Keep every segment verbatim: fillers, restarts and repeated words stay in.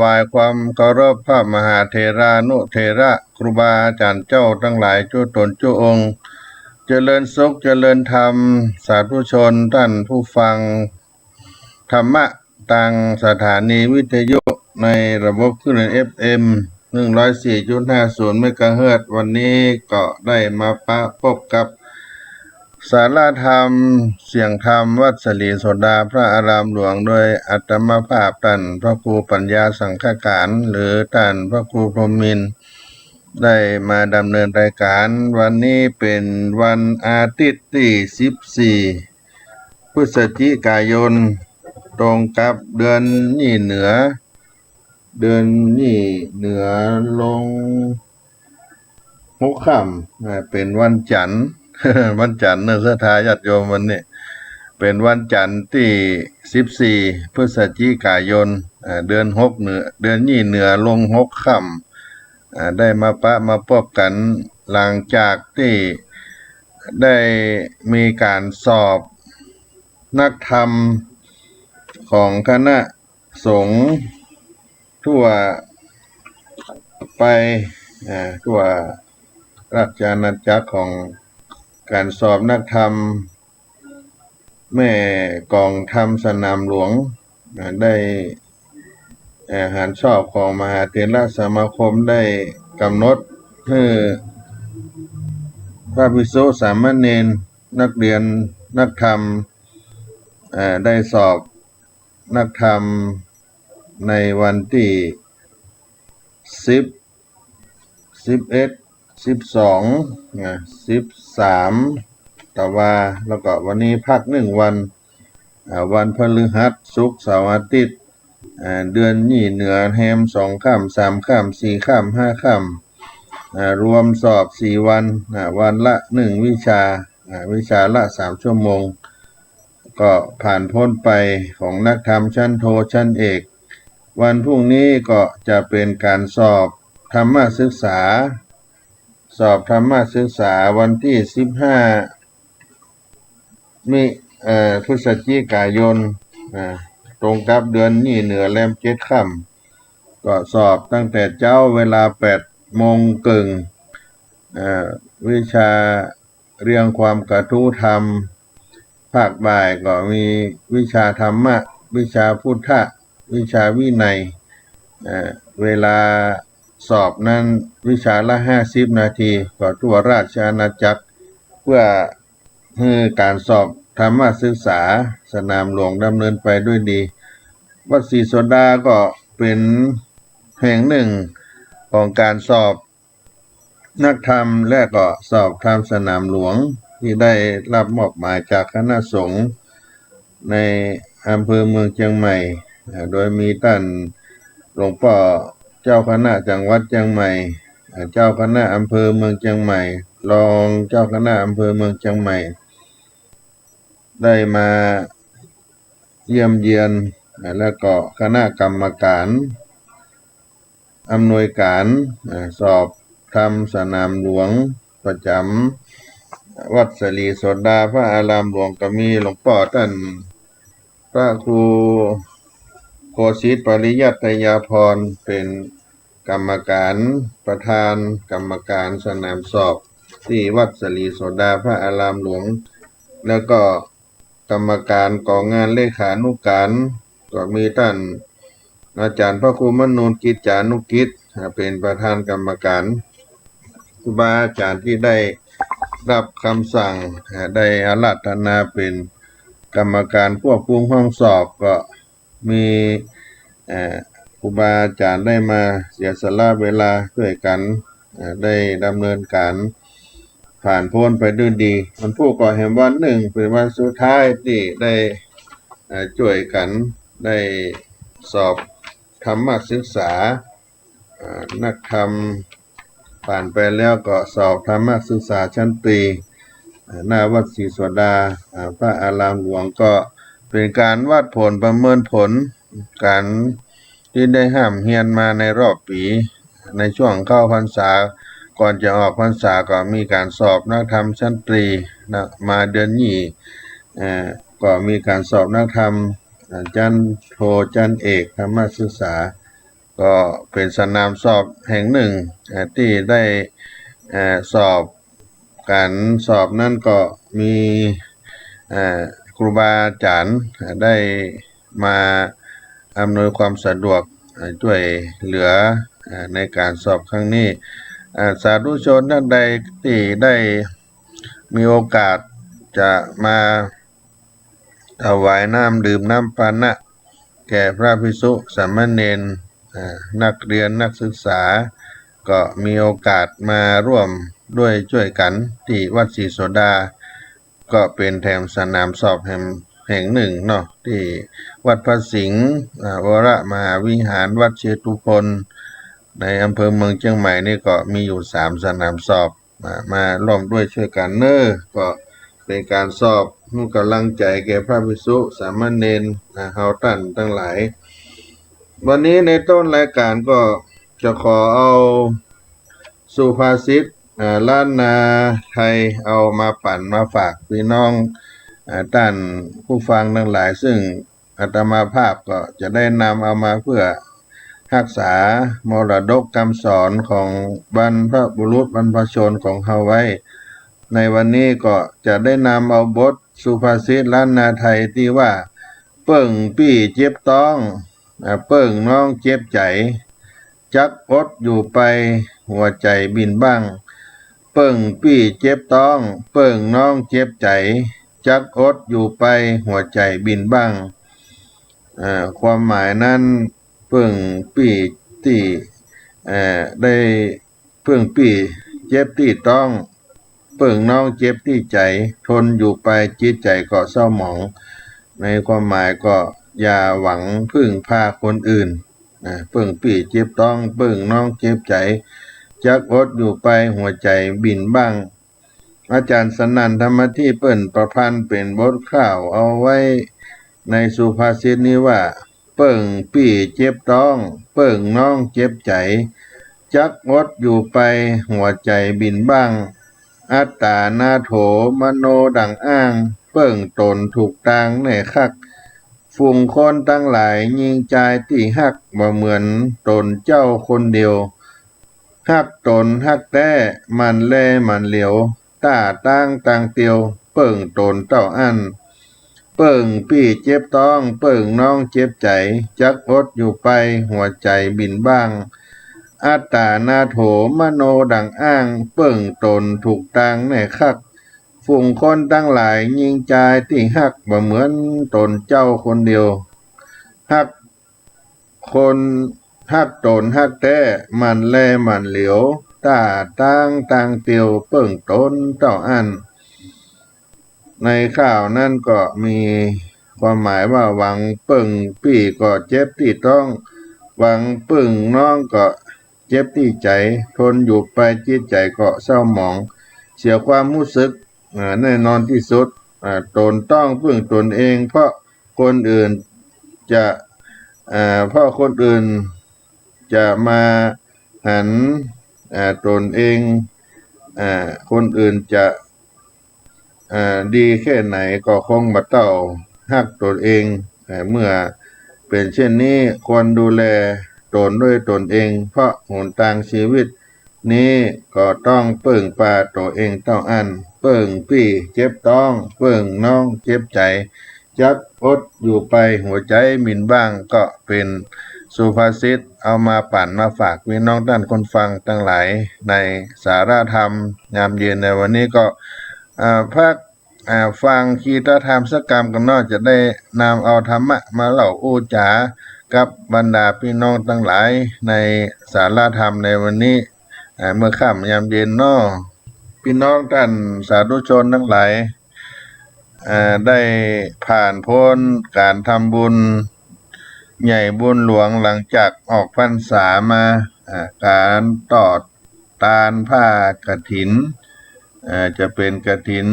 วายความเคารพพระมหาเถรานุเถระครูบาอาจ๋ารย์เจ้าตังหลายจุ๊ต๋นจุ๊องค์ เจริญสุขเจริญธรรม สาธุชนต้านผู้ฟังธรรมะตางสถานีวิทยุในระบบคลื่น เอฟ เอ็ม หนึ่งร้อยสี่จุดห้าศูนย์ เมกะเฮิรตซ์ วันนี้ก็ได้มาปะปบกับ สาระธรรม เสียงธรรม วัดศรีโสดาพระอารามหลวง โดยอาตมาภาพต้านพระครูปัญญาสังฆการ หรือต้านพระครูพรหมินทร์ ได้มาดำเนินรายการ วันนี้เป๋นวันอาทิตย์ตี้สิบสี่ พฤศจิกายน ตรงกับเดือนยี่เหนือ เดือนยี่เหนือลงหกค่ำ อ่า เป๋นวันจั๋นทร์ วันจั๋นทร์เนาะ ศรัทธาญาติโยม วันนี้เป๋นวันจั๋นทร์ตี้สิบสี่ พฤศจิกายน อ่า เดือนหกเหนือ เดือนยี่เหนือลงหกค่ำ อ่า ได้มาปะมาปบกั๋น หลังจากตี้ได้มีก๋านสอบนักธรรมของคณะ สงฆ์ทั่วไป อ่า ทั่วราชอาณาจักรของก๋านสอบนักธรรม แม่กองธรรมสนามหลวง อ่า ได้ เอ่อ หันชอบของมหาเถรสมาคมได้ก๋ำหนดหื้อพระภิกษุสามเณรนักเรียนนักธรรม เอ่อ ได้สอบ นักธรรมในวันตี้สิบ สิบเอ็ด สิบสอง นะ สิบสาม ตะวา แล้วก็วันนี้พักหนึ่งวัน อ่า วันพฤหัส ศุกร์ เสาร์ อาทิตย์ อ่า เดือนยี่เหนือแฮมสองค่ำ สามค่ำ สี่ค่ำ ห้าค่ำ อ่า รวมสอบสี่วัน อ่า วันละหนึ่งวิชา อ่า วิชาละสามชั่วโมง ก็ผ่านพ้นไปของนักธรรมชั้นโทชั้นเอก วันพรุ่งนี้ก็จะเป๋นก๋านสอบธรรมศึกษา สอบธรรมศึกษาวันตี้สิบห้า มิ เอ่อ พฤศจิกายน อ่า ตรงกับเดือนยี่เหนือแรมเจ็ดค่ำ ก็สอบตั้งแต่เจ๊าเวลาแปดโมงเกิ่ง เอ่อ วิชา เรียงความกระทู้ธรรม ภาคบ่ายก็มีวิชาธรรมะ วิชาพุทธะ วิชาวินัย เอ่อ เวลาสอบนั้นวิชาละห้าสิบนาที ก็ทั่วราชอาณาจักร เพื่อหื้อก๋านสอบธรรมศึกษาสนามหลวงดำเนินไปด้วยดี วัดศรีโสดาก็เป๋นแห่งหนึ่งของก๋านสอบ นักธรรมและก็สอบธรรมสนามหลวงตี้ได้รับมอบหมายจากคณะสงฆ์ในอำเภอเมืองเจียงใหม่ อ่า โดยมีต้านหลวงป้อเจ้าคณะจังหวัดเจียงใหม่ อ่า เจ้าคณะอำเภอเมืองเจียงใหม่ รองเจ้าคณะอำเภอเมืองเจียงใหม่ ได้มาเยี่ยมเยียน อ่า และก็คณะกรรมการ อำนวยการ อ่า สอบธรรมสนามหลวงประจ๋ำวัดศรีโสดาพระอารามหลวง ก็มีหลวงป้อต้านพระครูโคสิตปริยัตยาภรณ์ เป๋นกรรมการ ประธานกรรมการสนามสอบตี้วัดศรีโสดาพระอารามหลวง แล้วก็ กรรมการก่องานเลขานุการ ก็มีต้านอาจ๋ารย์พระครูมนูนกิจจานุกิจ อ่า เป๋นประธานกรรมการ ครูบาอาจ๋ารย์ตี้ได้รับกำสั่ง อ่า ได้อาราธนาเป๋นกรรมการควบคุมห้องสอบ ก็มี เอ่อ ครูบาอาจ๋ารย์ได้มาเสียสละเวลาจ้วยกั๋น เอ่อ ได้ดำเนินก๋าน ผ่านพ้นไปด้วยดี วันพูกก็แหมวันนึ่ง เป๋นวันสุดท้ายตี้ได้ เอ่อ จ้วยกั๋น ได้สอบธรรมศึกษา เอ่อ นักธรรม ผ่านไปแล้วก็สอบธรรมศึกษาชั้นตรี เอ่อ หน้าวัดศรีโสดา เอ่อ พระอารามหลวง ก็เป๋นก๋านวัดผลประเมินผล ก๋านตี้ได้ฮ่ำเฮียนมาในรอบปี๋ ในช่วงเข้าพรรษา ก่อนจะออกพรรษาก็มีก๋านสอบนักธรรมชั้นตรีนะ มาเดือนยี่ เอ่อ ก็มีก๋านสอบนักธรรม เอ่อ ชั้นโท ชั้นเอก ธรรมศึกษา ก็เป๋นสนามสอบแห่งนึ่ง เอ่อ ตี้ได้ เอ่อ สอบ ก๋านสอบนั้นก็มี เอ่อ ครูบาอาจ๋ารย์ เอ่อ ได้มาอำนวยความสะดวก เอ่อ จ้วยเหลือ เอ่อ ในก๋านสอบครั้งนี้ เอ่อ สาธุชนต้านใดตี้ได้มีโอกาสจะมา ถวายน้ำดื่มน้ำปานะแก่พระภิกษุสามเณร เอ่อ นักเรียนนักศึกษา ก็มีโอกาสมาร่วมด้วยจ้วยกั๋นตี้วัดศรีโสดา ก็เป๋นแถมสนามสอบแห่ง แห่งนึ่งเนาะ ตี้วัดพระสิงห์ อ่า วรมหาวิหาร วัดเชตุพน ในอำเภอเมืองเจียงใหม่นี่ก็มีอยู่สามสนามสอบ มา มาร่วมด้วยจ้วยกั๋นเน่อ ก็เป๋นก๋านสอบหื้อก๋ำลังใจ๋แก่พระภิกษุสามเณร อ่า เฮาต้านตังหลาย วันนี้ในต้นรายก๋านก็จะขอเอาสุภาษิต อ่า ล้านนาไทยเอามาปั๋นมาฝากปี้น้อง อ่า ต้านผู้ฟังตังหลาย ซึ่ง อาตมาภาพก็จะได้นำเอามาเพื่อฮักษามรดกกำสอนของบรรพบุรุษบรรพชนของเฮาไว้ ในวันนี้ก็จะได้นำเอาบทสุภาษิตล้านนาไทยตี้ว่า เปิ้งปี้เจ็บต๊อง อ่า เปิ้งน้องเจ็บใจ๋ จักอดอยู่ไปหัวใจ๋บิ่นบั้ง เปิ้งปี้เจ็บต๊อง เปิ้งน้องเจ็บใจ๋ จักอดอยู่ไปหัวใจ๋บิ่นบั้ง เอ่อ ความหมายนั้น เปิ้งปี้ตี้ เอ่อ ได้ เปิ้งปี้เจ็บตี้ต๊อง เปิ้งน้องเจ็บตี้ใจ๋ ทนอยู่ไปจิตใจ๋ก็เศร้าหมอง ในความหมายก็อย่าหวังพึ่งพาคนอื่น นะ เปิ้งปี้เจ็บต๊อง เปิ้งน้องเจ็บใจ๋ จักอดอยู่ไปหัวใจ๋บิ่นบั้ง อาจ๋ารย์สนั่นธรรมทิพย์เปิ้นประพันธ์เป๋นบทคร่าวเอาไว้ในสุภาษิตนี้ว่า เปิ้งปี้เจ็บต๊อง เปิ้งน้องเจ็บใจ๋ จักอดอยู่ไปหัวใจ๋บิ่นบั้ง อัตตานาโถมโนดั่งอ้าง เปิ้งต๋นถูกตางแน่คัก ฝูงคนตังหลายยิงจายตี้ฮัก บ่เหมือนต๋นเจ้าคนเดียว ฮักต๋นฮักแต๊ หมั่นแลหมั่นเหลียว ต้าตางตางเตียว เปิ้งต๋นเต้าอั้น เปิ้งปี้เจ็บต๊อง เปิ้งน้องเจ็บใจ๋ จักอดอยู่ไปหัวใจ๋บิ่นบั้ง อัตตานาโถมโนดั่งอ้าง เปิ้งต๋นถูกตางแน่คัก ฝูงคนตังหลายยิงจายตี้ฮัก บ่เหมือนต๋นเจ้าคนเดียว ฮักคน ฮักต๋นฮักแต๊ หมั่นแลหมั่นเหลียว ต้าตางตางเตียว เปิ้งต๋นเต้าอั้น ในคร่าวนั้นก็มีความหมายว่า หวังเปิ้งปี้ก็เจ็บตี้ต๊อง หวังเปิ้งน้องก็เจ็บตี้ใจ๋ ทนอยู่ไปจิตใจ๋ก็เศร้าหมอง เสียความฮู้สึก อ่า แน่นอนตี้สุด อ่า ต๋นต้องเปิ้งต๋นเอง เพราะคนอื่นจะ อ่า เพราะคนอื่นจะมาหัน อ่า ต๋นเอง อ่า คนอื่นจะ อ่า ดีแค่ไหนก็คงบ่เต้าฮักต๋นเอง อ่า เมื่อเป๋นเช่นนี้ควรดูแลต๋นด้วยต๋นเอง เพราะหนตางชีวิตนี้ก็ต้องเปิ้งปาตั๋วเองเต้าอั้น เปิ้งปี้เจ็บต๊อง เปิ้งน้องเจ็บใจ๋ จักอดอยู่ไปหัวใจ๋บิ่นบั้ง ก็เป๋นสุภาษิตเอามาปั๋นมาฝากปี้น้องต้านคนฟังตังหลายในสาระธรรมยามเย็นในวันนี้ก็ อ่า พัก อ่า ฟังคีตธรรมสักกำกั๋นเนาะ จะได้นำเอาธรรมะมาเล่าอู้จ๋ากับบรรดาปี้น้องตังหลายในสาระธรรมในวันนี้ อ่า เมื่อค่ำยามเย็นเนาะ ปี้น้องต้านสาธุชนตังหลาย อ่า ได้ผ่านป๊นก๋านทำบุญใหญ่บุญหลวงหลังจากออกพรรษามา อ่า ก๋านตอดตานผ้ากฐิน อ่า จะเป๋นกฐิน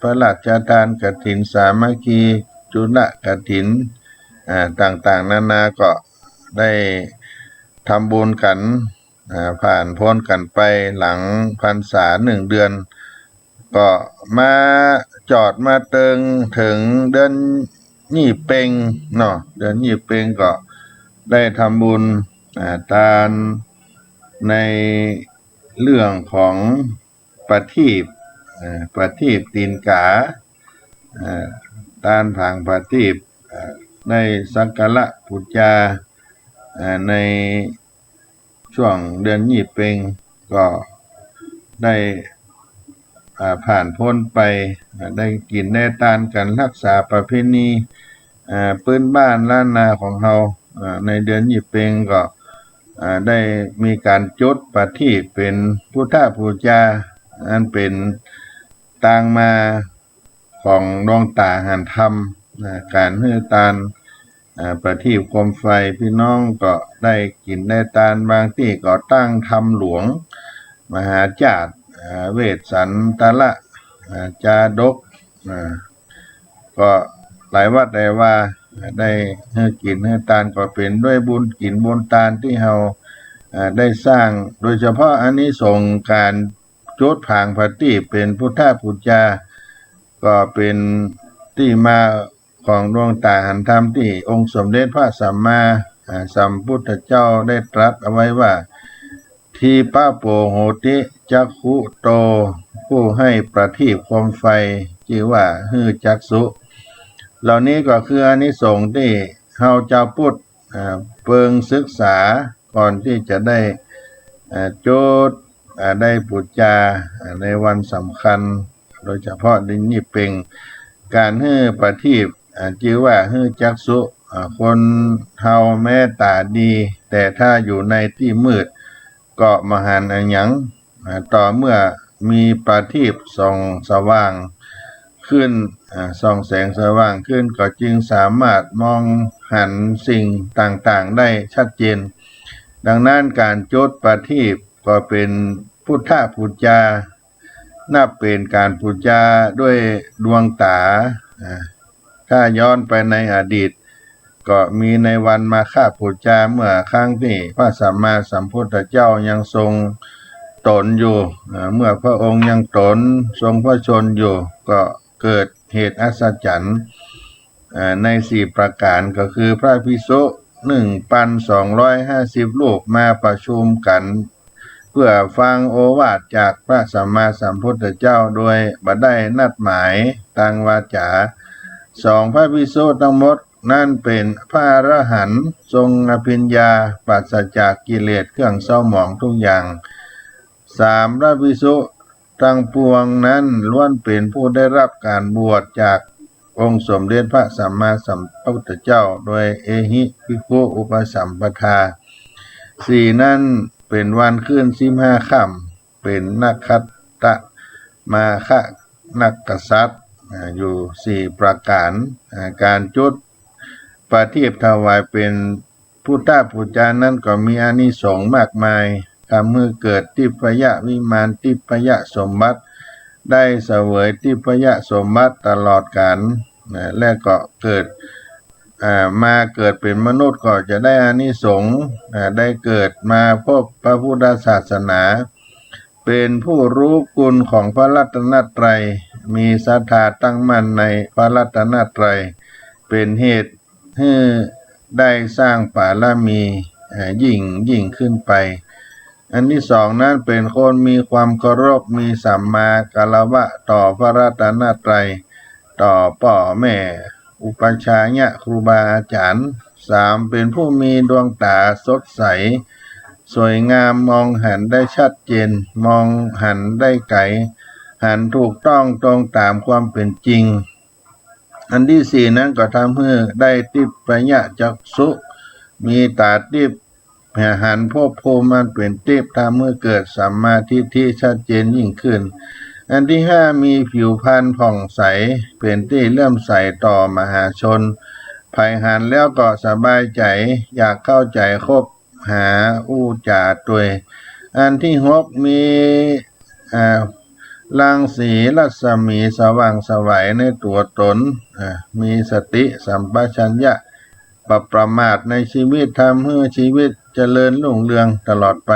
พระราชทาน กฐินสามัคคี จุลกฐิน อ่า ต่างๆ นานา ก็ได้ทำบุญกั๋น อ่า ผ่านป๊นกั๋นไปหลังพรรษานึ่งเดือน ก็มาจอดมาเติงเถิงเดือนยี่เป็งเนาะ เดือนยี่เป็งก็ได้ทำบุญ อ่า ตานในเรื่องของประทีป อ่า ประทีปตี๋นก๋า อ่า ตานผางประทีป อ่า ได้สักการะปู๋จา อ่า ใน ช่วงเดือนยี่เป็งก็ได้ อ่า ผ่านป๊นไป อ่า ได้กิ๋นได้ตานกั๋น ฮักษาประเพณี อ่า ปื๊นบ้านล้านนาของเฮา อ่า ในเดือนยี่เป็งก็ อ่า ได้มีก๋านจุดประทีปเป๋นพุทธปู๋จา อันเป๋นตางมา ของดวงต๋าหันธรรม นะ ก๋านหื้อตาน อ่า ประทีปโคมไฟ ปี้น้องก็ได้กิ๋นได้ตาน บางตี้ก็ตั้งธรรมหลวง มหาจาตุ อ่า เวสสันตระ อ่า จาดก อ่า ก็หลายวัดหลายวา ได้หื้อกิ๋นหื้อตาน ก็เป๋นด้วยบุญกิ๋นบุญตานตี้เฮา อ่า ได้สร้าง โดยเฉพาะอานิสงส์ก๋าน จุดผางประทีปเป๋นพุทธปู๋จา ก็เป๋นตี้มาของดวงต๋าหันธรรมตี้องค์สมเด็จพระสัมมา อ่า สัมพุทธเจ้าได้ตรัสเอาไว้ว่า ทีปะโปโหติ จักขุโต ผู้ให้ประทีปโคมไฟ จื้อว่าหื้อจักขุ เหล่านี้ก็คืออานิสงส์ตี้เฮาจาวพุทธ อ่า เปิงศึกษาก่อนตี้จะได้ อ่า จุด อ่า ได้ปู๋จา อ่า ในวันสำคัญ โดยเฉพาะเดือนยี่เป็ง ก๋านหื้อประทีป อ่า จื้อว่าหื้อจักขุ อ่า คนเฮาแม้ต๋าดี แต่ถ้าอยู่ในตี้มืด ก็บ่หันอะหยัง อ่า ต่อเมื่อมีประทีปส่องสว่างขึ้น อ่า ส่องแสงสว่างขึ้น ก็จึงสามารถมองหันสิ่งต่างๆ ได้ชัดเจน ดังนั้นก๋านจุดประทีปก็เป๋นพุทธปู๋จา นับเป๋นก๋านปู๋จาด้วยดวงต๋า อ่า ถ้าย้อนไปในอดีต ก็มีในวันมาฆปู๋จา เมื่อครั้งตี้พระสัมมาสัมพุทธเจ้ายังทรงต๋นอยู่ อ่า เมื่อพระองค์ยังต๋นทรงพระชนม์อยู่ ก็เกิดเหตุอัศจรรย์ อ่า ในสี่ประก๋าน ก็คือพระภิกษุหนึ่งปันสองร้อยห้าสิบรูปมาประชุมกั๋น เพื่อฟังโอวาทจากพระสัมมาสัมพุทธเจ้าโดยบ่ได้นัดหมายตางวาจ๋า สอง พระภิกษุตังหมดนั้นเป๋นพระอรหันต์ทรงอภิญญาปราศจากกิเลสเครื่องเศร้าหมองทุกอย่าง สาม พระภิกษุตังปวงนั้นล้วนเป๋นผู้ได้ฮับก๋านบวชจากองค์สมเด็จพระสัมมาสัมพุทธเจ้าโดยเอหิภิกขุอุปสัมปทา สี่ นั้นเป๋นวันขึ้นสิบห้าค่ำ เป๋นนักขัตตะมาฆะนักกษัตริย์ อ่า อยู่สี่ประก๋าน อ่า ก๋านจุดประทีปถวายเป๋นพุทธปู๋จานั้นก็มีอานิสงส์มากมาย ทำหื้อเกิดทิพยวิมาน ทิพยสมบัติ ได้เสวยทิพยสมบัติตลอดกาล นะ และก็เกิด อ่า มาเกิดเป๋นมนุษย์ก็จะได้อานิสงส์ อ่า ได้เกิดมาพบพระพุทธศาสนา เป๋นผู้ฮู้คุณของพระรัตนตรัย มีศรัทธาตั้งมั่นในพระรัตนตรัย เป๋นเหตุหื้อได้สร้างบารมี เอ่อ ยิ่งยิ่งขึ้นไป อันที่สองนั้นเป๋นคนมีความเคารพ มีสัมมาคารวะต่อพระรัตนตรัย ต่อป้อแม่ อุปัชฌายะครูบาอาจ๋ารย์ สาม เป๋นผู้มีดวงต๋าสดใส สวยงาม มองหันได้ชัดเจน มองหันได้ไก๋ หันถูกต้องตรงต๋ามความเป๋นจริง อันที่สี่นั้นก็ทำหื้อได้ทิพยจักขุ มีต๋าทิพย์ หันภพภูมิอันเป๋นทิพย์ ทำหื้อเกิดสัมมาทิฏฐิชัดเจนยิ่งขึ้น อันที่ห้ามีผิวพรรณผ่องใส เป๋นตี้เลื่อมใสต่อมหาชน ใผหันแล้วก็สบายใจ๋ อยากเข้าใจ๋คบหาอู้จ๋าตวย อันที่หกมี อ่า รังสีรัศมีสว่างไสวในตั๋วต๋น อ่า มีสติสัมปชัญญะ บ่ประมาทในชีวิต ทำหื้อชีวิตเจริญรุ่งเรืองตลอดไป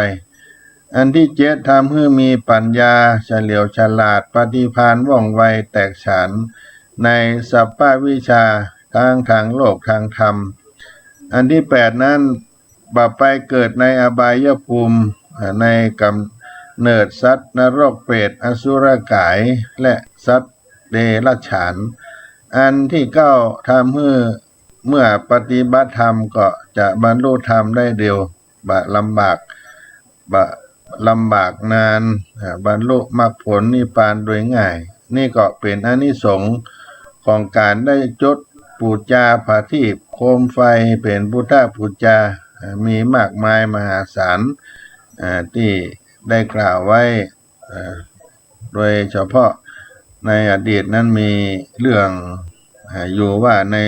อันที่เจ็ดทำหื้อมีปัญญาเฉลียวฉลาด ปฏิภาณว่องไวแตกฉานในสรรพวิชา ทั้งทางโลกทางธรรม อันที่แปดนั้น บ่ไปเกิดในอบายภูมิ อ่า ในก๋ำเนิดสัตว์นรกเปรตอสุรกาย และสัตว์เดรัจฉาน อันตี้เก้า ทำหื้อเมื่อปฏิบัติธรรมก็จะบรรลุธรรมได้เร็ว บ่ลำบาก บ่ลำบากนาน อ่า บรรลุมรรคผลนิพพานโดยง่าย นี่ก็เป๋นอานิสงส์ของก๋านได้จุดปู๋จาผาทีปโคมไฟเป๋นพุทธปู๋จา อ่า มีมากมายมหาศาล อ่า ตี้ได้กล่าวไว้ อ่า โดยเฉพาะในอดีตนั้นมีเรื่อง อ่า อยู่ว่าใน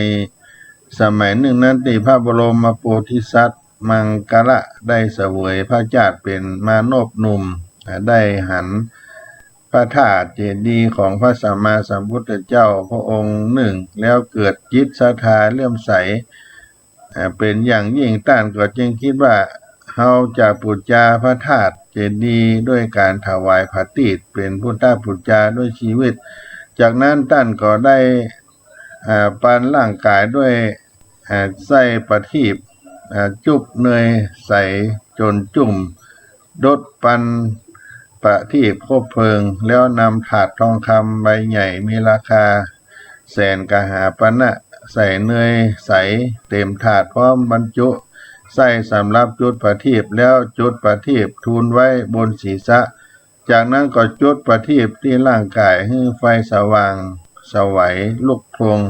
สมัยนึ่งนั้นตี้พระบรมโพธิสัตว์มังคละได้เสวยพระชาติเป๋นมานพหนุ่ม อ่า ได้หันพระธาตุเจดีย์ของพระสัมมาสัมพุทธเจ้าพระองค์นึ่ง แล้วเกิดจิตศรัทธาเลื่อมใส อ่า เป๋นอย่างยิ่ง ต้านก็จึงกึ๊ดว่า เฮาจะปู๋จาพระธาตุเจดีย์ด้วยก๋านถวายผาทีปเป๋นพุทธปู๋จาด้วยจีวิต จากนั้นต้านก็ได้ อ่า ปันร่างก๋ายด้วย อ่า ไส้ผาทีป อ่า จุบเนยใสจ๋นจุ่ม ดดปันผาทีปคบเพลิง แล้วนำถาดทองคำใบใหญ่มีราคาแสนกหาปณะ ใส่เนยใสเต๋มถาดพร้อมบรรจุไส้สำหรับจุดผาทีป แล้วจุดผาทีปทูลไว้บนศีรษะ จากนั้นก็จุดผาทีปตี้ร่างก๋ายหื้อไฟสว่างไสวลุกโพลง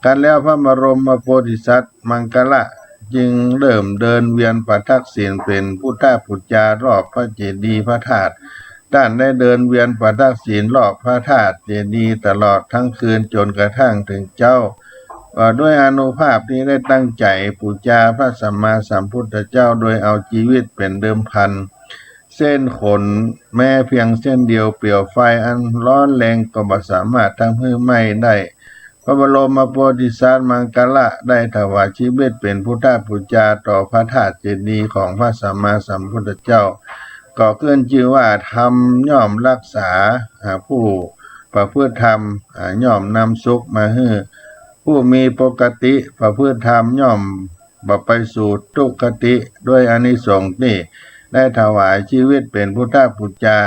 กันแล้วพระบรมโพธิสัตว์มังคละจึงเริ่มเดินเวียนประทักษิณเป๋นพุทธปู๋จารอบพระเจดีย์พระธาตุ ต้านได้เดินเวียนประทักษิณรอบพระธาตุเจดีย์ตลอดตึงคืนจ๋นกระทั่งเถิงเจ๊า ก็ด้วยอานุภาพตี้ได้ตั้งใจ๋ปู๋จาพระสัมมาสัมพุทธเจ้าโดยเอาจีวิตเป๋นเดิมพัน เส้นขนแม้เพียงเส้นเดียว เปลวไฟอันร้อนแรงก็บ่สามารถทำหื้อไหม้ได้ พระบรมโพธิสัตว์มังคละได้ถวายจีวิตเป๋นพุทธปู๋จาต่อพระธาตุเจดีย์ของพระสัมมาสัมพุทธเจ้า ก็ขึ้นจื้อว่าธรรมย่อมรักษา อ่า ผู้ประพฤติธรรม อ่า ย่อมนำสุขมาหื้อ ผู้มีปกติประพฤติธรรมย่อมบ่ไปสู่ทุกขคติ ด้วยอานิสงส์ตี้ได้ถวายจีวิตเป๋นพุทธปู๋จา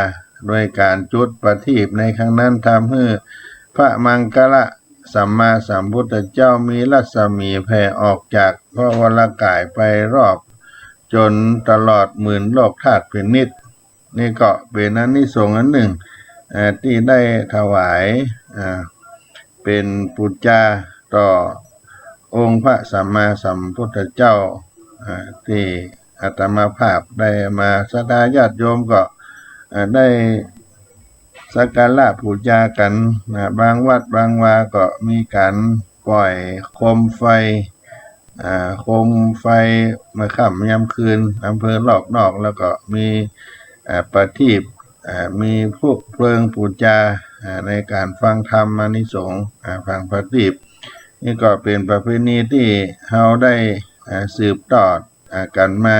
โดยก๋านจุดผาทีปในครั้งนั้นทำหื้อพระมังคละสัมมาสัมพุทธเจ้ามีรัศมีแผ่ออกจากพระวรากายไปรอบจ๋นตลอดหมื่นโลกธาตุเป๋นนิจ นี่ก็เป๋นอานิสงส์อันนึ่ง เอ่อ ตี้ได้ถวาย อ่า เป๋นปู๋จาต่อองค์พระสัมมาสัมพุทธเจ้า อ่า ตี้อาตมาภาพได้มา ศรัทธาญาติโยมก็ อ่า ได้สักการะปู๋จากั๋น นะ บางวัดบางวาก็มีก๋านป่อยโคมไฟ อ่า โคมไฟเมื่อค่ำยามคืน อำเภอรอบนอก แล้วก็มี อ่า ประทีป อ่า มีพลุเพลิงปู๋จา อ่า ในก๋านฟังธรรมอานิสงส์ อ่า ฟังประทีป นี่ก็เป๋นประเพณีตี้เฮาได้ อ่า สืบทอด อ่า กั๋นมา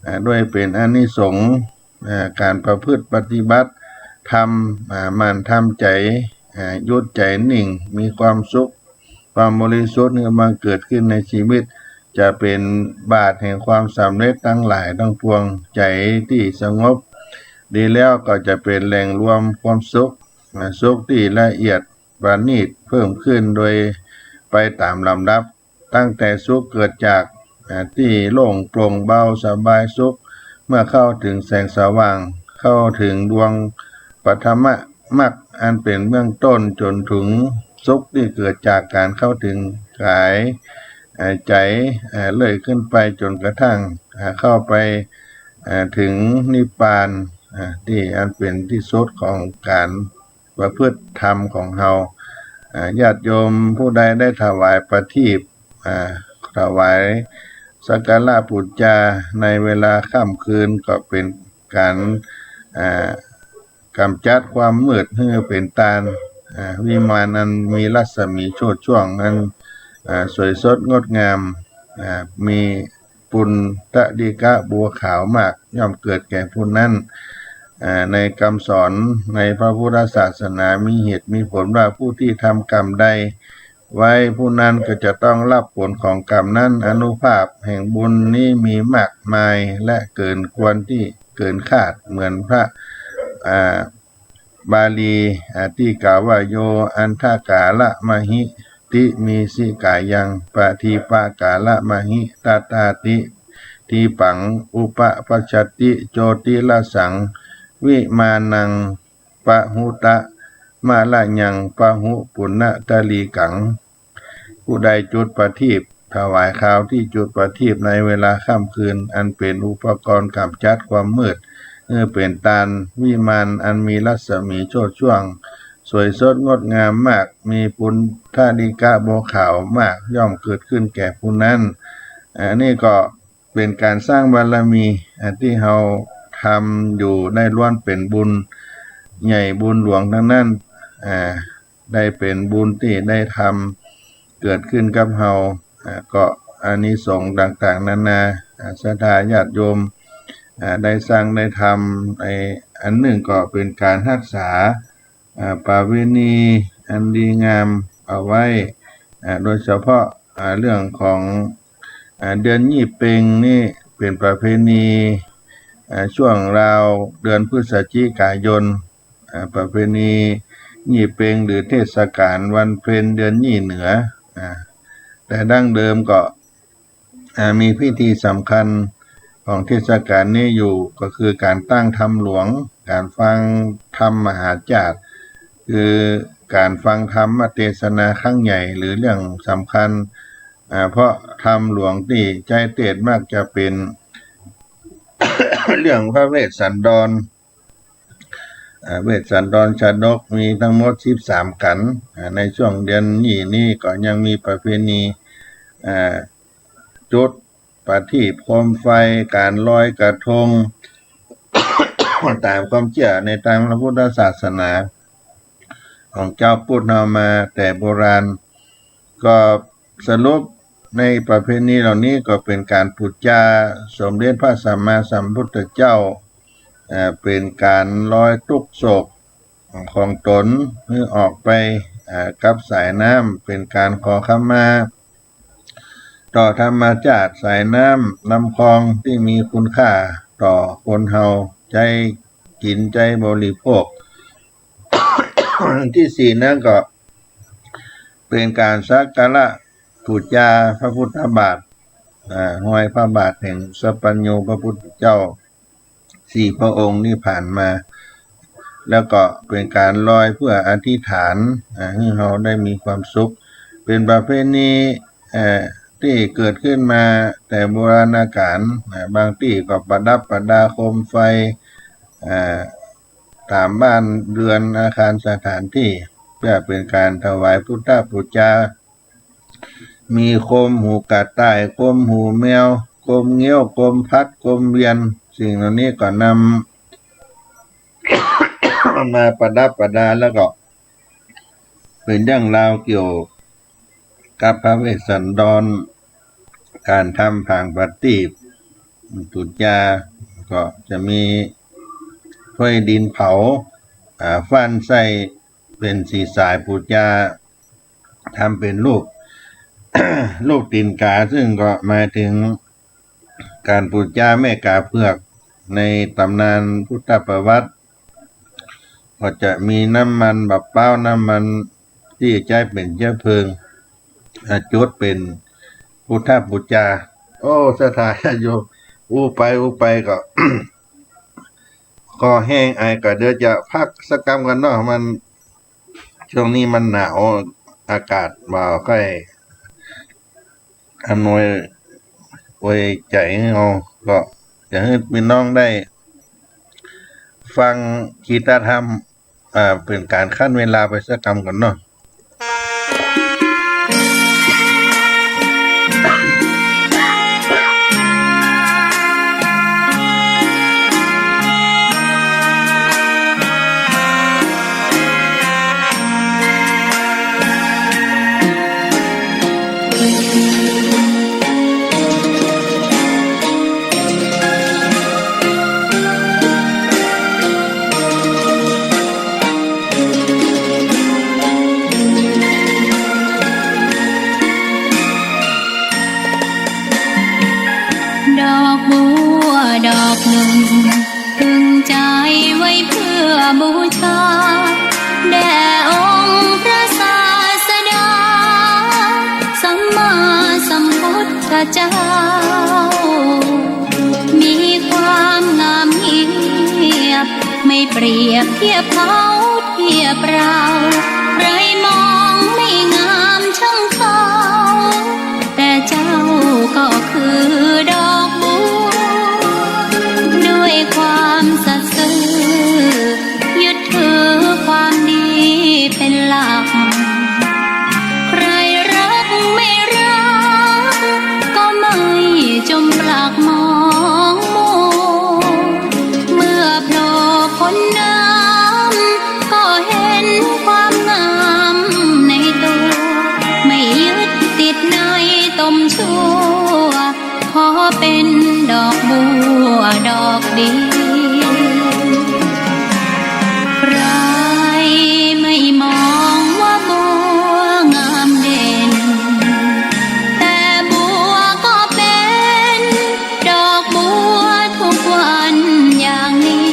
อ่า ด้วยเป๋นอานิสงส์ อ่า ก๋านประพฤติปฏิบัติธรรม อ่า หมั่นทำใจ๋ อ่า หยุดใจ๋นิ่ง มีความสุข ความบริสุทธิ์นี่มันเกิดขึ้นในจีวิต จะเป๋นบาตรแห่งความสำเร็จตังหลายตังปวง ใจ๋ตี้สงบดีแล้วก็จะเป๋นแหล่งรวมความสุข อ่า สุขตี้ละเอียดประณีตเพิ่มขึ้นโดยไปต๋ามลำดับ ตั้งแต่สุขเกิดจาก อ่า ตี้โล่งโปร่งเบาสบายสุข เมื่อเข้าเถิงแสงสว่าง เข้าเถิงดวงปฐมมรรคอันเป๋นเบื้องต้น จ๋นเถิงสุขตี้เกิดจากก๋านเข้าเถิงก๋าย อ่า ใจ๋ อ่า เลื่อยขึ้นไปจ๋นกระทั่ง อ่า เข้าไป อ่า เถิงนิพพาน อ่า ตี้อันเป๋นตี้สุดของก๋านประพฤติธรรมของเฮา อ่า ญาติโยมผู้ใดได้ถวายประทีป อ่า ถวายสักการะปู๋จาในเวลาค่ำคืนก็เป๋นก๋าน อ่า ก๋ำจัดความมืดหื้อเป๋นตาน อ่า วิมานอันมีรัศมีโชติช่วงอัน อ่า สวยสดงดงาม อ่า มีปุณณตดิกะบัวขาวมาก ย่อมเกิดแก่ผู้นั้น อ่า ในกำสอนในพระพุทธศาสนามีเหตุมีผลว่าผู้ที่ทำกรรมใด ไว้ ผู้นั้นก็จะต้องฮับผลของกรรมนั้น อานุภาพแห่งบุญนี้มีมากมาย และเกินควรตี้เกินคาด เหมือนพระ อ่า บาลี อ่า ตี้กล่าวว่า โย อันธกาละมหิติ มิสิกายัง ปะทีปกาละมหิ ตตาติ ทีปัง อุปปัชชติ โจติรสัง วิมานัง ปะหุตะ มะระยัง ปะหุ ปุณณตลีกัง ผู้ใดจุดประทีป ถวายคาวตี้จุดประทีปในเวลาค่ำคืน อันเป๋นอุปกรณ์ก๋ำจัดความมืด หื้อเป๋นตาน วิมาน อันมีรัศมีโชติช่วง สวยสดงดงามมาก มีปุณณตลีกะบัวขาวมาก ย่อมเกิดขึ้นแก่ผู้นั้น อันนี้ก็ เป๋นก๋านสร้างบารมี อ่า ตี้เฮาทำอยู่ได้ล้วนเป๋นบุญใหญ่บุญหลวงตังนั้น อ่า ได้เป๋นบุญตี้ได้ทำเกิดขึ้นกับเฮา อ่า ก็อานิสงส์ต่างๆ นานา อ่า ศรัทธาญาติโยม อ่า ได้สร้างได้ทำ ไอ้ อันนึ่งก็เป๋นก๋านฮักษา อ่า ประเพณีอันดีงามเอาไว้ อ่า โดยเฉพาะ อ่า เรื่องของ อ่า เดือนยี่เป็งนี่เป๋นประเพณี อ่า ช่วงราวเดือนพฤศจิกายน อ่า ประเพณียี่เป็งหรือเทศกาลวันเพ็ญเดือนยี่เหนือ อ่า แต่ดั้งเดิมก็ อ่า มีพิธีสำคัญของเทศกาลนี้อยู่ ก็คือก๋านตั้งธรรมหลวง ก๋านฟังธรรมมหาจาติ คือก๋านฟังธรรมเตสนาครั้งใหญ่ หรือเรื่องสำคัญ อ่า เพราะธรรมหลวงตี้ใจ๊เตสน์มักจะเป๋น เรื่องพระเวสสันดร อ่า เวสสันดรชาดกมีตังหมดสิบสามกัณฑ์ อ่า ในช่วงเดือนยี่นี้ก็ยังมีประเพณี อ่า จุดประทีปโคมไฟ ก๋านลอยกระทง ต๋ามความเจื้อในตางพระพุทธศาสนา ของจาวพุทธเฮามาแต่โบราณ ก็สรุปในประเพณีเหล่านี้ก็เป๋นก๋านปู๋จาสมเด็จพระสัมมาสัมพุทธเจ้า เอ่อ เป๋นก๋านลอยตุ๊กข์โศกของต๋นหื้อออกไป เอ่อ กับสายน้ำ เป๋นก๋านขอขมาต่อธรรมจาติ สายน้ำลำคลองตี้มีคุณค่าต่อคนเฮาใจ๊กิ๋นใจ๊บริโภค อันตี้สี่นั้นก็เป๋นก๋านสักการะปู๋จาพระพุทธบาท อ่า ฮอยพระบาทแห่งสัพพัญญูพระพุทธเจ้าสี่พระองค์นี้ผ่านมา แล้วก็เป๋นก๋านลอยเพื่ออธิษฐาน อ่า หื้อเฮาได้มีความสุข เป๋นประเพณี เอ่อ ตี้เกิดขึ้นมาแต่โบราณกาล อ่า บางตี้ก็ประดับประดาโคมไฟ อ่า ต๋ามบ้านเรือนอาคารสถานตี้ เพื่อเป๋นก๋านถวายพุทธปู๋จา มีโคมหูกระต่าย โคมหูแมว โคมเงี้ยว โคมพัด โคมเวียน สิ่งเหล่านี้ก็นำ มาประดับประดา แล้วก็เป๋นเรื่องราวเกี่ยวกับพระเวสสันดร ก๋านทำผางประทีป ปู๋จา ก็จะมีถ้วยดินเผา อ่า ฟั่นใส่เป๋นสี่สายปู๋จา ทำเป๋นรูป รูปตี๋นก๋า ซึ่งก็หมายเถิงก๋านปู๋จาแม่ก๋าเผือกในต๋ำนานพุทธประวัติ ก็จะมีน้ำมันบ่าป๊าว น้ำมันตี้ใจ๊เป๋นเจื้อเพลิง อ่า จุดเป๋นพุทธปู๋จา โอ้ ศรัทธาญาติโยม อู้ไปอู้ไปก็ คอแห้งไอ ก็เดี๋ยวจะพักสักกำก่อนเนาะ มัน ช่วงนี้มันหนาว อากาศบ่ค่อยอำนวยอวยใจ๋หื้อเฮา ก็จะหื้อพี่น้องได้ฟังกิตติธรรม อ่า เป๋นก๋านขั้นเวลาไปสักกำก่อนเนาะ ไว้เพื่อบูชา แด่องค์พระศาสดา สัมมาสัมพุทธเจ้า มีความงามเงียบ ไม่เปรียบเทียบเขาเทียบเรา ใครมองไม่งามช่างเขา แต่เจ้าก็คือดอกบัว ด้วยความสัตย์ซื่อ ยึดถือความดีเป็นหลัก ใครรักไม่รัก ก็ไม่จมปลักมองมัว เมื่อโผล่พ้นน้ำ ก็เห็นความงามในตัว ไม่ยึดติดในตมชั่ว ขอเป็นดอกบัวดอกเดียว ใครไม่มองว่าบัวงามเด่น แต่บัวก็เป็นดอกบัวทุกวันอย่างนี้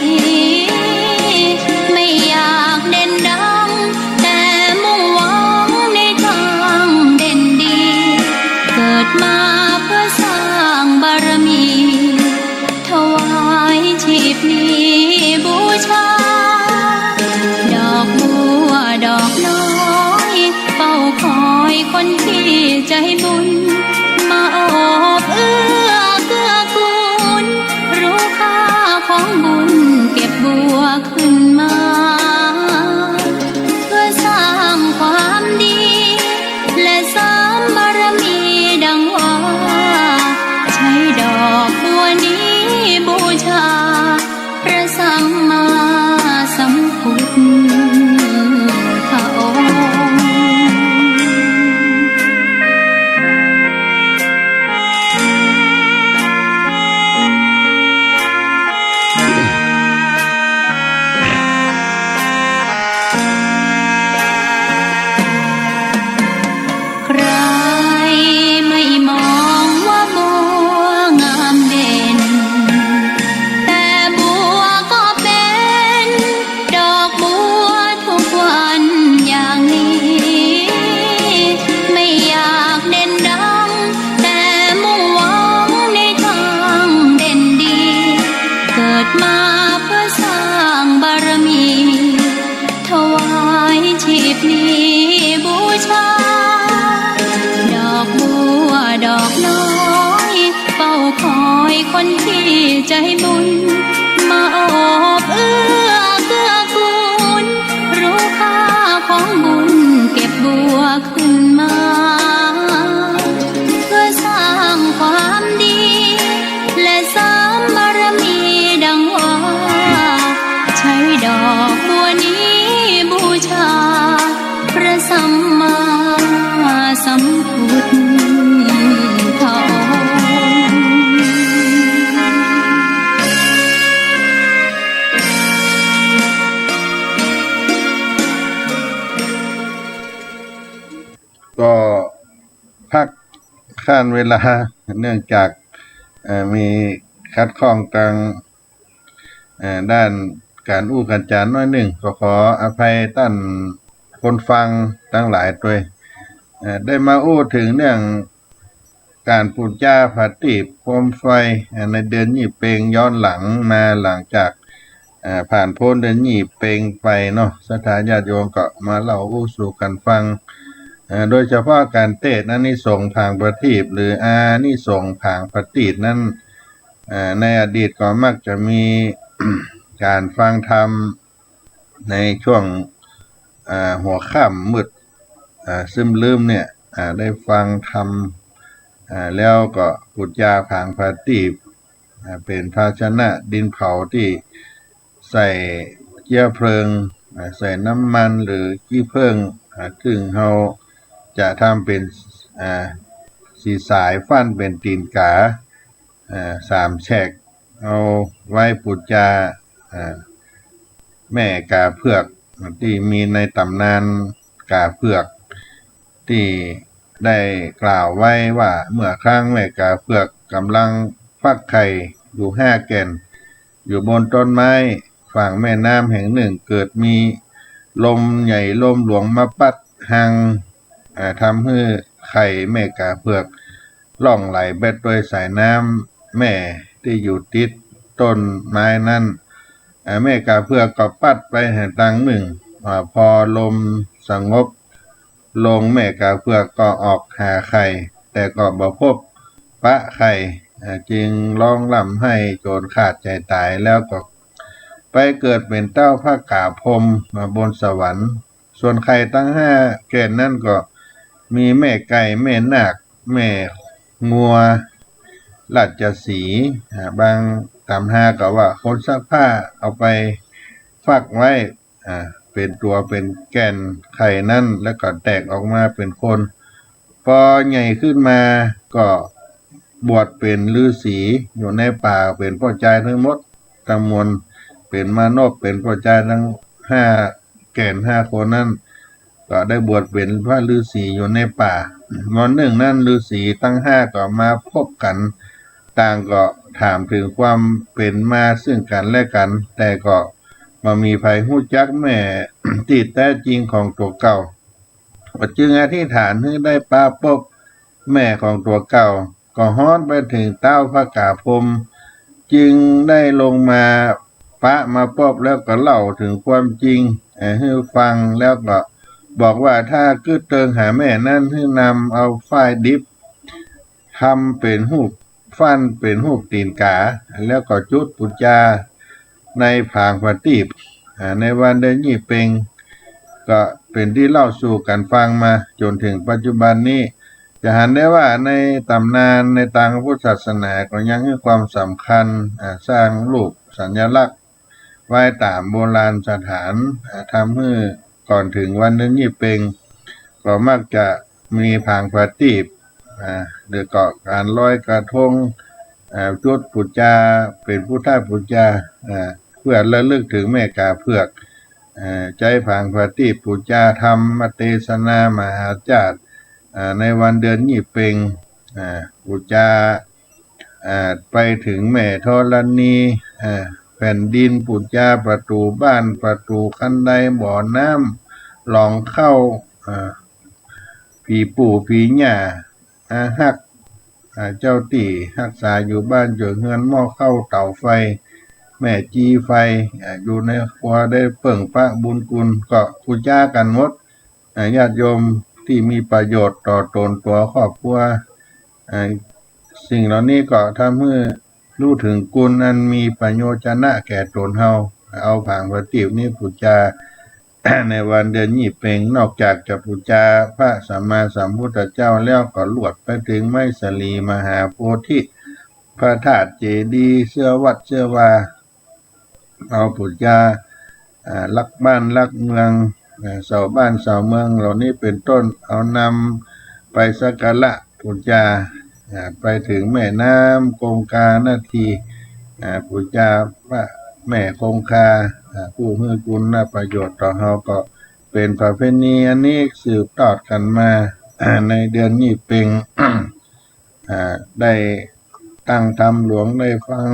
ไม่อยากเด่นดัง แต่มุ่งหวังในทางเด่นดี เกิดมาเพื่อสร้างบารมี ถวายชีพนี้บูชา ดอกบัวดอกน้อย เฝ้าคอยคนที่ใจบุญ มาโอบเอื้อเกื้อกูล รู้ค่าของบุญ เก็บบัวขึ้นมา เพื่อสร้างความดี และเสริมบารมีดังว่า ใช้ดอกบัวนี้บูชา พระสัมมาสัมพุทธองค์ ใครไม่มองว่าบัวงามเด่น แต่บัวก็เป็นดอกบัวทุกวันอย่างนี้ ไม่อยากเด่นดัง แต่มุ่งหวังในทางเด่นดี เกิดมาเพื่อสร้างบารมี ถวายชีพนี้บูชา ดอกบัวดอกน้อย เฝ้าคอยคนที่ใจบุญ มาโอบเอื้อเกื้อกูล รู้ค่าของบุญ เก็บบัวขึ้นมา เพื่อสร้างความดี และเสริมบารมีดังว่า ใช้ดอกบัวนี้บูชา พระสัมมาสัมพุทธองค์ ก็พักขั้นเวลา เนื่องจาก เอ่อ มีขัดข้องตาง เอ่อ ด้านก๋านอู้ก๋านจ๋าน้อยนึ่ง ก็ขออภัยต้านคนฟังตังหลายตวย เอ่อ ได้มาอู้เถิงเรื่องก๋านปู๋จาผาตี้โคมไฟ เอ่อ ในเดือนยี่เป็งย้อนหลังมาหลังจาก เอ่อ ผ่านป๊นเดือนยี่เป็งไปเนาะ ศรัทธาญาติโยมก็มาเล่าอู้สู่กั๋นฟัง เอ่อ โดยเฉพาะก๋านเตศน์อานิสงส์ผางประทีป หรืออานิสงส์ผางประทีปนั้น เอ่อ ในอดีตก็มักจะมี ก๋านฟังธรรมในช่วง เอ่อ หัวค่ำมืด เอ่อ ซึ่มลืมเนี่ย เอ่อ ได้ฟังธรรม เอ่อ แล้วก็ปู๋จาผางประทีป เอ่อ เป๋นภาชนะดินเผาตี้ ใส่เจื๊อเพลิง อ่า ใส่น้ำมันหรือขี้ผึ้ง อ่า ซึ่งเฮาจะทำเป๋น อ่า สี่สายฟั่นเป๋นตี๋นก๋า อ่า สามแฉก เอาไว้ปู๋จา อ่า แม่ก๋าเผือก ตี้มีในต๋ำนานก๋าเผือก ตี้ได้กล่าวไว้ว่า เมื่อครั้งแม่ก๋าเผือกก่ำลังฟักไข่อยู่ห้าแก่น อยู่บนต้นไม้ ฝั่งแม่น้ำแห่งนึ่ง เกิดมีลมใหญ่ลมหลวงมาปั๊ดฮัง อ่า ทำหื้อไข่แม่ก๋าเผือกล่องไหลไปตวยสายน้ำแม่ตี้อยู่ติดต้นไม้นั้น อ่า แม่ก๋าเผือกก็ปั๊ดไปแหนตางนึ่ง อ่า พอลมสงบลง แม่ก๋าเผือกก็ออกหาไข่ แต่ก็บ่พบปะไข่ อ่า จึงฮ้องร่ำไห้จ๋นขาดใจ๋ต๋าย แล้วก็ไปเกิดเป๋นเต้าผะก๋าพรหม อ่า บนสวรรค์ ส่วนไข่ตังห้าแก่นนั้นก็มีแม่ไก่ แม่นาค แม่งัว ราชสีห์ อ่า บางต๋ำราก็ว่าคนซักผ้าเอาไปฟักไว้ อ่า เป๋นตั๋วเป๋นแก่นไข่นั้น แล้วก็แตกออกมาเป๋นคน ปอใหญ่ขึ้นมาก็บวชเป๋นฤๅษีอยู่ในป่า เป๋นป้อจายตึงหมดตังมวล เป๋นมานพ เป๋นป้อจายตังห้าแก่นห้าคนนั้น ก็ได้บวชเป๋นพระฤๅษีอยู่ในป่า วันนึ่งนั้นฤๅษีตังห้าก็มาพบกั๋น ต่างก็ถามเถิงความเป๋นมาซึ่งกั๋นและกั๋น แต่ก็บ่มีใผฮู้จักแม่ตี้แต๊จริงของตั๋วเก่า ก็จึงอธิษฐานหื้อได้ปะปบแม่ของตั๋วเก่า ก็ฮ้อนไปเถิงเต้าผะก๋าพรหม จึงได้ลงมาปะมาปบ แล้วก็เล่าเถิงความจริง เอ่อ หื้อฟัง แล้วก็บอกว่าถ้ากึ๊ดเติงหาแม่นั้น หื้อนำเอาฝ้ายดิบ ทำเป๋นฮูป ฟั่นเป๋นฮูปตี๋นก๋า แล้วก็จุดปู๋จาในผางผาตี้ อ่า ในวันเดือนยี่เป็ง ก็เป๋นตี้เล่าสู่กั๋นฟังมาจ๋นเถิงปัจจุบันนี้ จะหันได้ว่าในต๋ำนานในตางพุทธศาสนาก็ยังหื้อความสำคัญ อ่า สร้างรูปสัญลักษณ์ไว้ต๋ามโบราณสถาน อ่า ทำหื้อก่อนเถิงวันเดือนยี่เป็ง ก็มักจะมีผางผาตี้ อ่า แล้วก็ก๋านลอยกระทง อ่า จุดปู๋จา เป๋นพุทธปู๋จา อ่า เปื้อระลึกเถิงแม่ก๋าเผือก อ่า ใจ๊ผางผาตี้ปู๋จา ธรรมเตสนามหาฌาติ อ่า ในวันเดือนยี่เป็ง อ่า ปู๋จา อ่า ไปเถิงแม่ธรณี อ่า แผ่นดินปู๋จา ประตู๋บ้าน ประตู๋คันได บ่อน้ำ หลองเข้า อ่า ผีปู่ผีย่า อาฮัก อ่า เจ้าตี้ฮักษาอยู่บ้านเจ้าเฮือน หม้อข้าวเต๋าไฟ แม่จีไฟ อ่า อยู่ในครัวได้เปิ้งปะบุญคุณ ก็ปู๋จากั๋นหมด อ่า ญาติโยมตี้มีประโยชน์ต่อต๋นตั๋วครอบครัว อ่า สิ่งเหล่านี้ก็ทำหื้อฮู้เถิงคุณอันมีประโยชนะแก่ต๋นเฮา เอาผางผาตี้นี้ปู๋จา ในวันเดือนยี่เป็ง นอกจากจะปู๋จาพระสัมมาสัมพุทธเจ้าแล้ว ก็ลวดไปเถิงไมสลีมหาโพธิ พระธาตุเจดีย์ เสื้อวัดเสื้อวา เอาปู๋จา อ่า หลักบ้านหลักเมือง อ่า เสาบ้านเสาเมืองเหล่านี้เป๋นต้น เอานำไปสักการะปู๋จา อ่า ไปเถิงแม่น้ำคงคานาที อ่า ปู๋จาพระแม่คงคา อ่า ผู้หื้อคุณประโยชน์ต่อเฮา ก็เป๋นประเพณีอันนี้สืบทอดกั๋นมา อ่า ในเดือนยี่เป็ง อ่า ได้ตั้งธรรมหลวง ได้ฟัง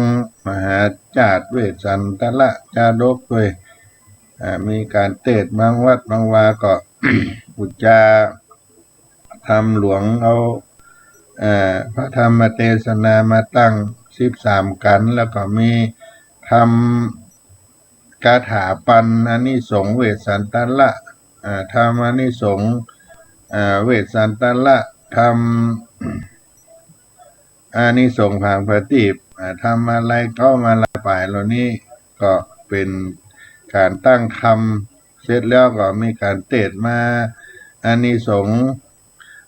มหาฌาติเวสสันตระจาดกด้วย อ่า มีก๋านเตสน์บางวัดบางวา ก็ ปู๋จาธรรมหลวง เอา เอ่อ พระธรรมเตสนามาตั้งสิบสามกัณฑ์ แล้วก็มีธรรม คาถาปันอานิสงส์เวสสันตระ อ่า ธรรมอานิสงส์ อ่า เวสสันตระ ธรรม อานิสงส์ผางผาตี้ อ่า ธรรมาลัยเก๊ามาลัยป๋ายเหล่านี้ ก็เป๋นก๋านตั้งธรรม เสร็จแล้วก็มีก๋านเตสน์มาอานิสงส์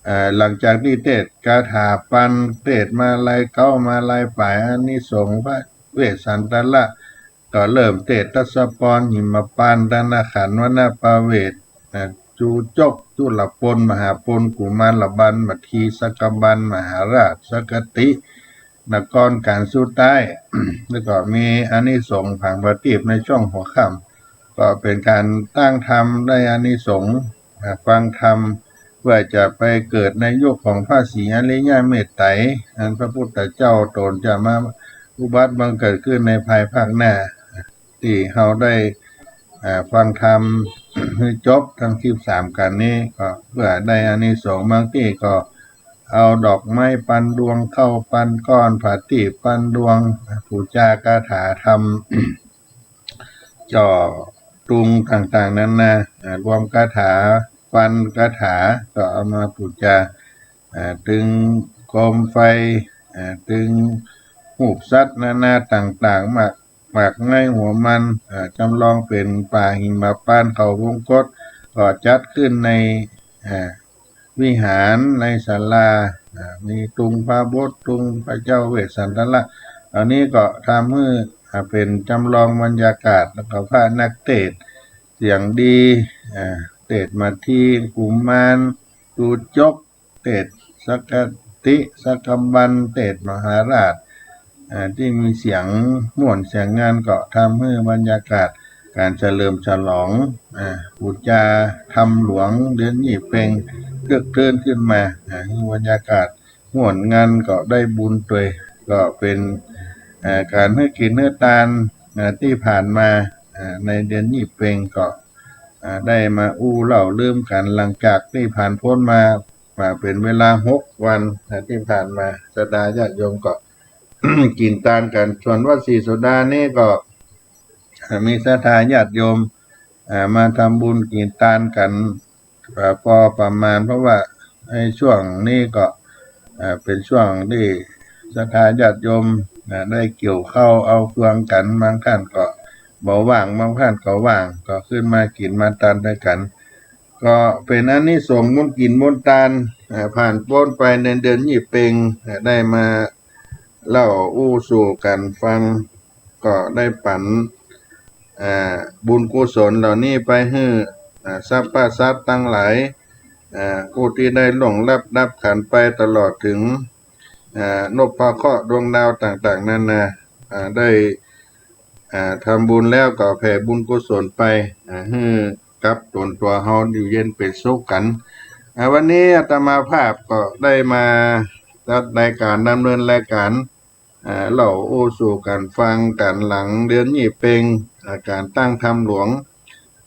อ่า หลังจากตี้เตสน์คาถาปัน เตสน์มาลัยเก๊ามาลัยป๋ายอานิสงส์พระเวสสันตระ ก็เริ่มเตสน์ทัศปรณ์ หิมปานต์ ตนขันธ์ วณปเวส อ่า จูจก จุลปน มหาปน กุมารบัณฑิต สักบัณฑิต มหาราช สกติ นครก๋านสุดท้าย แล้วก็มีอานิสงส์ผางผาตี้ในช่วงหัวค่ำ ก็เป๋นก๋านตั้งธรรมได้อานิสงส์ อ่า ฟังธรรม เพื่อจะไปเกิดในยุคของพระศรีอริยเมตไตร อันพระพุทธเจ้าต๋นจะมาอุบัติบังเกิดขึ้นในภายภาคหน้า ตี้เฮาได้ อ่า ฟังธรรม หื้อจบตึงสิบสามกัณฑ์นี้ ก็เปื้อได้อานิสงส์ บางตี้ก็เอาดอกไม้ปันดวง ข้าวปันก้อน ผาตี้ปันดวง ปู๋จาคาถาธรรม จ่อตุงต่างๆ นานา อ่า รวมคาถา ปันคาถา ก็เอามาปู๋จา อ่า ตึงโคมไฟ อ่า ตึงฮูปสัตว์นานาต่างๆ หมาก หมากไม้หัวมัน อ่า จำลองเป๋นป่าหิมพานต์ เขาวงกต ก็จัดขึ้นใน อ่า วิหาร ในศาลา อ่า มีตุงพระบท ตุงพระเจ้าเวสสันดร อันนี้ก็ทำหื้อ อ่า เป๋นจำลองบรรยากาศ แล้วก็พระนักเตสน์เสียงดี อ่า เตสน์มาที กุมาร ตูจก เตสน์สักกะติ สักกะบัน เตสน์มหาราช อ่า ตี้มีเสียงม่วนเสียงงัน ก็ทำหื้อบรรยากาศก๋านเฉลิมฉลอง อ่า ปู๋จาธรรมหลวงเดือนยี่เป็ง ครึกครื้นขึ้นมา อ่า หื้อบรรยากาศม่วนงัน ก็ได้บุญตวย ก็เป๋น อ่า ก๋านหื้อกิ๋นหื้อตาน อ่า ตี้ผ่านมา อ่า ในเดือนยี่เป็งก็ อ่า ได้มาอู้เล่าลืมกั๋น หลังจากตี้ผ่านป๊นมา มาเป๋นเวลาหกวัน อ่า ตี้ผ่านมา ศรัทธาญาติโยมก็ กิ๋นตานกั๋น ส่วนวัดศรีโสดานี่ก็ อ่า มีศรัทธาญาติโยม อ่า มาทำบุญกิ๋นตานกั๋น อ่า ปอประมาณ เพราะว่าในช่วงนี้ก็ อ่า เป๋นช่วงตี้ศรัทธาญาติโยม อ่า ได้เกี่ยวข้าวเอาเฟืองกั๋น บางต้านก็บ่ว่าง บางต้านก็ว่าง ก็ขึ้นมากิ๋นมาตานตวยกั๋น ก็เป๋นอานิสงส์บุญกิ๋นบุญตาน อ่า ผ่านป๊นไปในเดือนยี่เป็ง อ่า ได้มาเล่าอู้สู่กั๋นฟัง ก็ได้ปั๋น อ่า บุญกุศลเหล่านี้ไปหื้อ อ่า สรรพสัตว์ตังหลาย อ่า ผู้ตี้ได้ล่วงลับดับขันธ์ไปตลอดเถิง อ่า นพเคราะห์ดวงดาวต่างๆ นานา อ่า ได้ อ่า ทำบุญแล้วก็แผ่บุญกุศลไป อ่า หื้อกับต๋นตั๋วเฮาอยู่เย็นเป๋นสุขกั๋น อ่า วันนี้อาตมาภาพก็ได้มาจัดรายก๋านดำเนินรายก๋าน อ่า เล่าอู้สู่กั๋นฟังกั๋นหลังเดือนยี่เป็ง อ่า ก๋านตั้งธรรมหลวง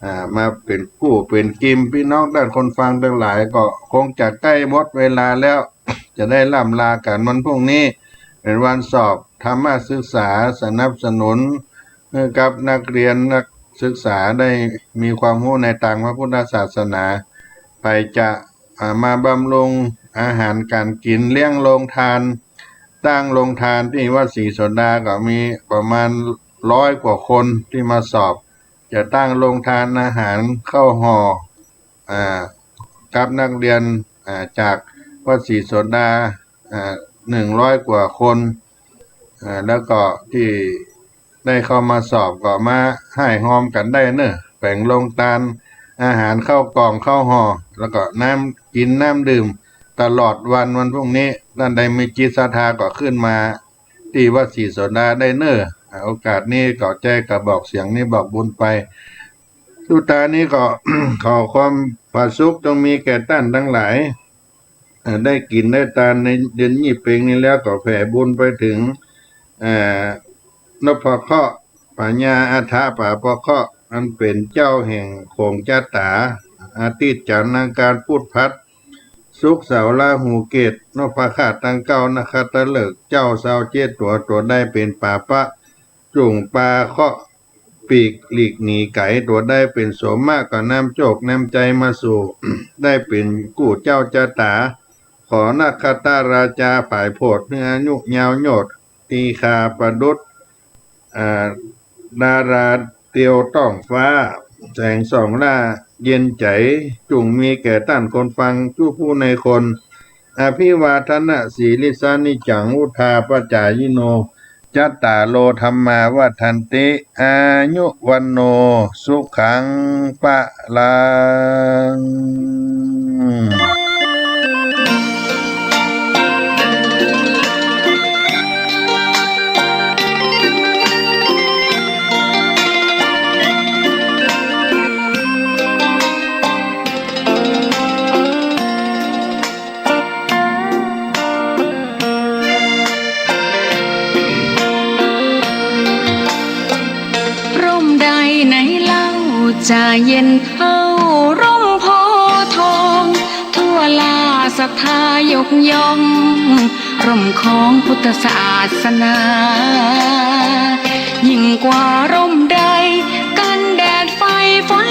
อ่า มาเป๋นกู้เป๋นกิม ปี้น้องต้านคนฟังตังหลายก็คงจะใก้หมดเวลาแล้ว จะได้ล่ำลากั๋นวันพรุ่งนี้ เป๋นวันสอบธรรมศึกษา สนับสนุนหื้อกับนักเรียนนักศึกษาได้มีความฮู้ในตางพระพุทธศาสนา ใผจะ อ่า มาบำรุงอาหารก๋านกิ๋น เลี้ยงโฮงตาน ตั้งโฮงตานตี้วัดศรีโสดาก็มีประมาณร้อยกว่าคนตี้มาสอบ จะตั้งโฮงตานอาหารข้าวห่อ อ่า กับนักเรียน อ่า จากวัดศรีโสดา อ่า หนึ่งร้อยกว่าคน อ่า แล้วก็ตี้ได้เข้ามาสอบก็มาฮ่ายฮอมกั๋นได้เน่อ แป๋งโฮงตานอาหารข้าวกล่องข้าวห่อ แล้วก็น้ำกิ๋นน้ำดื่มตลอดวัน วันพรุ่งนี้ ต้านใดมีจิตศรัทธาก็ขึ้นมาตี้วัดศรีโสดาได้เน่อ อ่า โอกาสนี้ก็แจ้งกระบอกเสียงนี้บอกบุญไป สุดท้ายนี้ก็ ขอความผาสุกจงมีแก่ต้านตังหลาย เอ่อ ได้กิ๋นได้ตานในเดือนยี่เป็งนี้แล้วก็แผ่บุญไปเถิง เอ่อ นพเคราะห์ พญาอัฏฐปาปเคราะห์ อันเป๋นเจ้าแห่งโขงจะต๋า อาทิตย์ จันทร์ อังคาร พุธ พฤหัส ศุกร์ เสาร์ ราหู เกตุ นพเคราะห์ตังเก้า นคตฤกษ์ เจ้าซาวเจ็ดตั๋ว ตั๋วใดเป๋นปาปะ จุ่งปาเคราะห์ ปีกหลีกหนีไก๋ ตั๋วใดเป๋นโสมะ ก็นำโจคน์นำชัยมาสู่ ได้เป๋นกู้เจ้าจะต๋า ขอนักขัตตราจาฝ่ายโพธิ์หื้ออายุยาวโยชน์ ตีฆาประดุจ อ่า ดาราเตียวต้องฟ้า แสงส่องหล้าเย็นใจ๋ จุ่งมีแก่ต้านคนฟังกู้ผู้ในคน อภิวาทนสีลิสสานิจจัง วุฑฒาปจายิโน จัตตาโร ธัมมา วัฑฒันติ อายุ วัณโณ สุขัง พลัง จะเย็นเท่าร่มโพธิ์ทอง ทั่วราชศรัทธายกย่อง ร่มของพุทธศาสนา ยิ่งกว่าร่มใด